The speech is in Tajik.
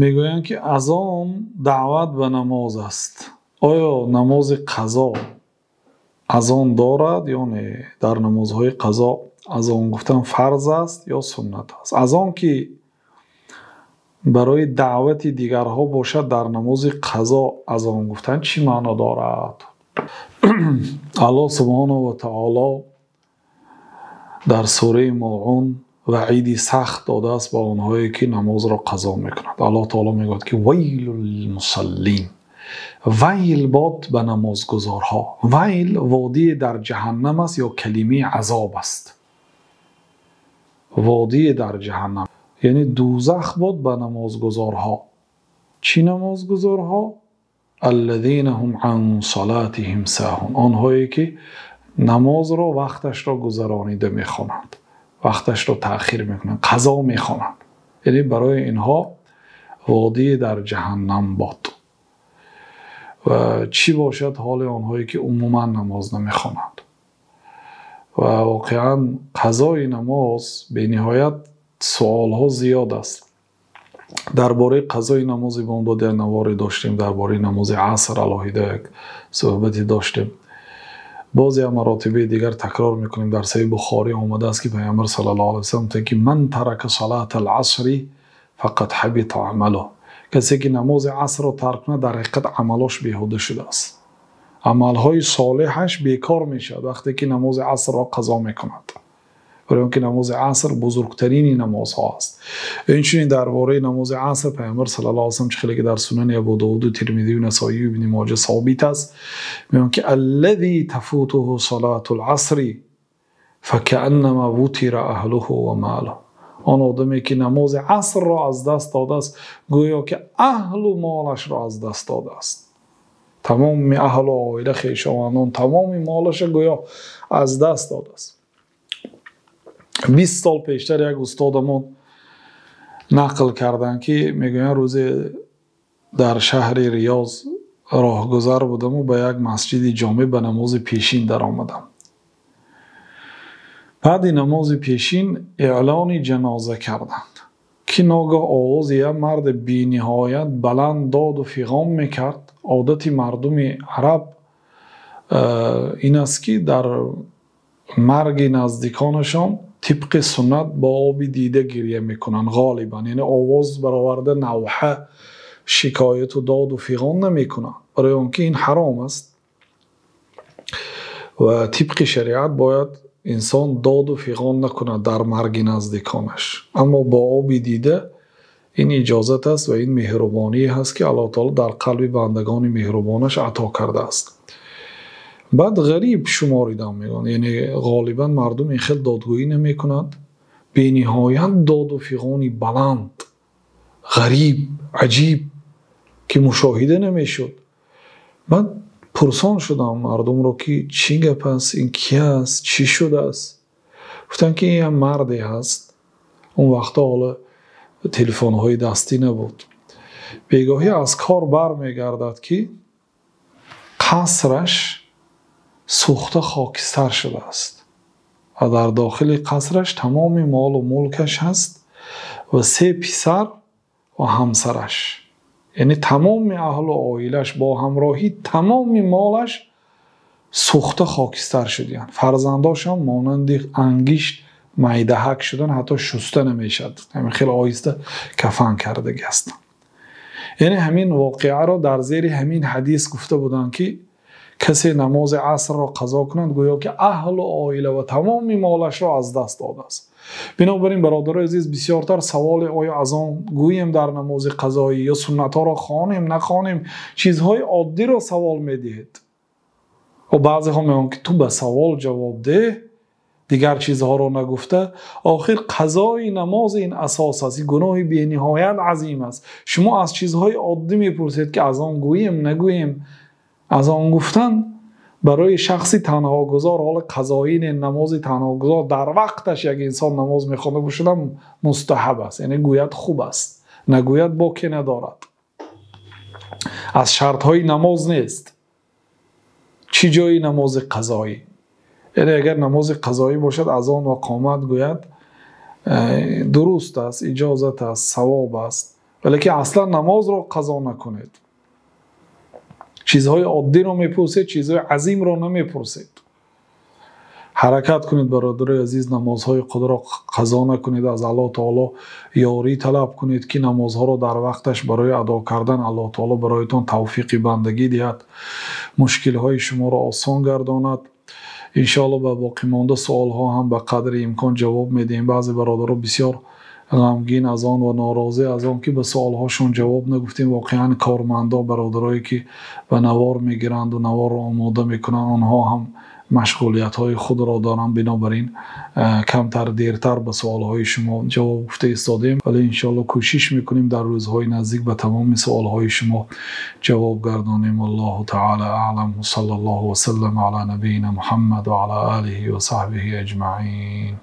Мегӯянд, ки азон даъват ба намоз аст. Оё намози қазо азон дорад ё не? Дар намозҳои қазо азон гуфтан фарз аст ё суннат аст? Азон ки барои даъвати дигарҳо бошад, дар намози қазо азон гуфтан чӣ маъно дорад? Аллоҳ субҳонаҳу ва таъоло дар сураи Моун ваъиди сахт додааст ба онҳое ки намозро қазо мекунанд. Аллоҳ таъоло мегӯяд, ки вайлул лилмусаллин, вайл бод ба намозгузорҳо. Вайл водӣ дар ҷаҳаннам аст ё калимаи азоб аст. Водӣ дар ҷаҳаннам, яъне дӯзах бод ба намозгузорҳо. Чӣ намозгузорҳо? Аллазина ҳум ан салотиҳим соҳун, онҳое ки намозро вақташро гузаронида мехонанд, вақташро таъхир мекунанд, қазо мехонанд. Яъне барои инҳо водӣ дар ҷаҳаннам бод. Ва чӣ бошад ҳоли онҳое ки умуман намоз намехонанд? Ва воқеан қазои намоз бениҳоят саволҳо зиёд аст. Дар бораи қазои намоз бомдод як наворе доштем, дар бораи намози аср алоҳида як суҳбате доштем. Боз як маротиба дигар такрор мекунем. Дар Саҳеҳи Бухорӣ омадааст, ки Паёмбар саллаллоҳу алайҳи васаллам фармуданд, ки ман тарака салатал асри фақад ҳабита амалуҳ. Касе ки намози асрро тарк кунад, дар ҳақиқат амалаш беҳуда шудааст. Амалҳои солеҳаш бекор мешавад вақте ки намози асрро қазо мекунад. Барои инки намози аср бузургтарин намозҳо аст. Инчунин дар бораи намози аср Паёмбар саллаллоҳу алайҳи васаллам чӣ ки дар Сунани Абу Довуд ва Термизӣ ва Насоӣ ва Ибни Моҷа собит аст, мегӯянд, ки аллазӣ тафутуҳу салотул асри факааннамо вутира аҳлуҳу ва молуҳу. Он одаме ки намози асрро аз даст додааст, гӯё ки аҳлу молашро аз даст додааст. Тамоми аҳлу оила, хешовандон, тамоми молашро гӯё аз даст додааст. 20 сол пештар як устодамон нақл карданд, ки мегӯянд рӯзе дар шаҳри Риёз роҳгузар будам ва ба як масҷиди ҷомеъ ба намози пешин даромадам. Баъди намози пешин эълони ҷаноза карданд, ки ногоҳ овози як марди бениҳоят баланд доду фиғон мекард. Одати мардуми араб ин аст, ки дар марги наздиконашон тибқи суннат бо оби дида гиря мекунанд ғолибан, яъне овоз бароварда навҳа, шикояту доду фиғон намекунанд, барои он ки ин ҳаром аст ва тибқи шариат бояд инсон доду фиғон накунад дар марги наздиконаш. Аммо бо оби дида ин иҷозат аст ва ин меҳрубоние ҳаст, ки Аллоҳ таъоло дар қалби бандагони меҳрубонаш ато кардааст. Баъд ғариб шуморидам, мегӯянд, яъне ғолибан мардум ин хел додгӯӣ намекунанд. Бениҳоят доду фиғони баланд, ғариб, аҷиб, ки мушоҳида намешуд. Баъд пурсон шудам мардумро, ки чӣ гап аст, ин ки аст, чӣ шудааст? Гуфтанд, ки ин як марде ҳаст. Он вақтҳо ҳоло телефонҳои дастӣ набуд. Бегоҳӣ аз кор бармегардад, ки қасраш сӯхта хокистар шудааст ва дар дохили қасраш тамоми молу мулкаш ҳаст ва се писар ва ҳамсараш, яъне тамоми аҳлу оилаш бо ҳамроҳӣ тамоми молаш сӯхта хокистар шуданд. Фарзандошам монанди ангишт майдаҳак шудан, ҳатто шуста намешавад, ҳамин хеле оҳиста кафан кардагӣ ҳастанд. Яъне ҳамин воқеаро дар зери ҳамин ҳадис гуфта буданд, ки касе намози асрро қазо кунад, гӯё ки аҳлу оила ва тамоми молашро аз даст додааст. Бинобар ин, бародарои азиз, бисёртар саволе оё азон гӯем дар намози қазоӣ ё суннатҳоро хонем нахонем, чизҳои оддиро савол медиҳед. Ва баъзеҳо мегӯянд, ки ту ба савол ҷавоб деҳ, дигар чизҳоро нагуфта. Охир қазои намоз ин асос аст, ин гуноҳи бениҳоят азим аст. Шумо аз чизҳои оддӣ мепурсед, ки азон гӯем нагӯем. Азон гуфтан барои шахси танҳогузор, ҳоло қазои не, намози танҳогузор дар вақташ як инсон намоз мехонда бошад мустаҳаб аст, яъне гӯяд хуб аст, нагӯяд боке надорад. Аз шартҳои намоз нест. Чӣ ҷои намози қазоӣ? Яъне агар намози қазоӣ бошад, азон ва қомат гӯяд дуруст аст, иҷозат аст, савоб аст. Валекин аслан намозро қазо накунед. Чизҳои оддиро мепурсед, чизҳои азимро намепурсед. Ҳаракат кунед, бародарои азиз, намозҳои худро қазо накунед, аз Аллоҳ таоло ёрӣ талаб кунед, ки намозҳоро дар вақташ барои адо кардан Аллоҳ таоло бароятон тавфиқи бандагӣ диҳад, мушкилҳои шуморо осон гардонад. Иншоаллоҳ ба боқимонда суолҳо ҳам ба қадри имкон ҷавоб медиҳем. Баъзе бародаро бисёр ғамгин аз он ва норозӣ аз он, ки ба суолҳошон ҷавоб нагуфтем. Воқеан кормандо, бародарое ки ба навор мегиранду наворро омода мекунанд, онҳо ҳам машғулиятҳои худро доранд. Бинобар ин камтар дертар ба суолҳои шумо ҷавоб гуфта истодем, вале иншоаллоҳ кӯшиш мекунем дар рӯзҳои наздик ба тамоми суолҳои шумо ҷавоб гардонем. Аллоҳу таала аълам, ва саллаллоҳу васаллам ала набийина Муҳаммад ва ала олиҳи ва саҳбиҳи аҷмаин.